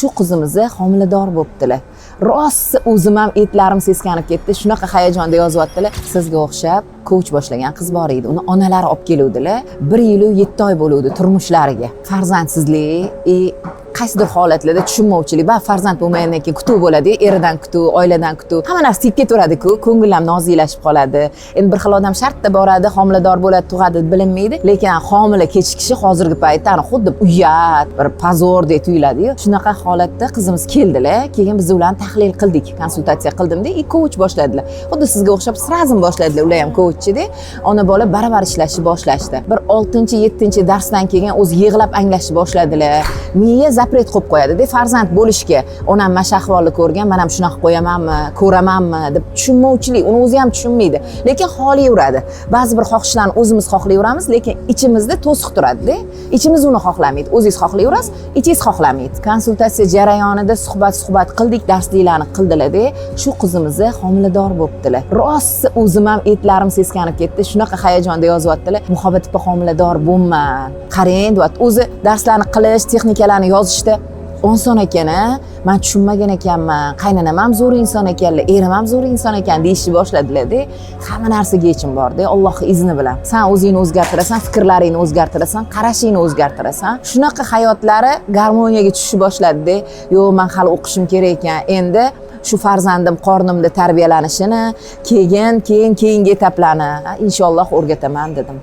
Shu qizimizni homilador bo'libdilar. Rosa o'zim ham etlarim seskanib ketdi, shunaqa hayajonda yozyaptilar. Sizga o'xshab coach boshlagan qiz bor edi, uni onalari olib keluvdilar. 1 yilu 7 oy bo'luvdi turmushlariga. Farzandsizlik и qaysidir holatlarda tushunmovchilik va farzand bo'lmagandan keyin kutuv bo'ladi, eridan kutuv, oiladan kutuv, hamma narsa tegib ketaveradiku, ko'ngil ham noziklashib qoladi. Endi bir xil odam shartta boradi, homilador bo'ladi, tug'adi, bilinmaydi, lekin homila kechikishi hozirgi paytda ana xuddi uyat, bir позор dek tuyuladiyu. Shunaqa holatda qizimiz keldilar. Keyin biz ularni tahlil qildik, konsultatsiya qildimda, и coach boshladilar. Xuddi sizga o'xshab сразу boshladilar ular ham coachchida. Ona bola baravar ishlashni boshlashdi. Bir oltinchi, yettinchi darsdan keyin o'zi yig'lab anglashni boshladilar. Miya запрет qo'yib qo'yadida farzand bo'lishga. Onam mana shu ahvolni ko'rgan, man ham shunaqa qo'yamanmi, ko'ramanmi deb tushunmovchilik, uni o'zi ham tushunmaydi, lekin xohlayveradi. Ba'zi bir xohishlarni o'zimiz xohlayveramiz, lekin ichimizda to'siq turadida, ichimiz uni xohlamaydi. O'zingiz xohlayverasiz, ichingiz xohlamaydi. Konsultatsiya jarayonida suhbat qildik, darsliklarni qildilarda, shu qizimizni homilador bo'libdilar. Rosa o'zim ham etlarim seskanib ketdi, shunaqa hayajonda yozyaptilar. Muhabbat opa, homilador bo'lman, qarang, deyapti. O'zi darslarni qilish, texnikalarni yozishda oson ekan, a, man tushunmagan ekanman, qaynonam ham zo'r inson ekanlar, erim ham zo'r inson ekan, deyishni boshladilarda. Hamma narsaga yechim borda, Allohni izni bilan. San o'zingni o'zgartirasan, fikrlaringni o'zgartirasan, qarashingni o'zgartirasan. Shunaqa hayotlari garmoniyaga tushishni boshladida. Yo'q, man hali o'qishim kerak ekan, endi shu farzandim qornimda tarbiyalanishini, keyin keyingi etaplarni inshaalloh o'rgataman, dedim.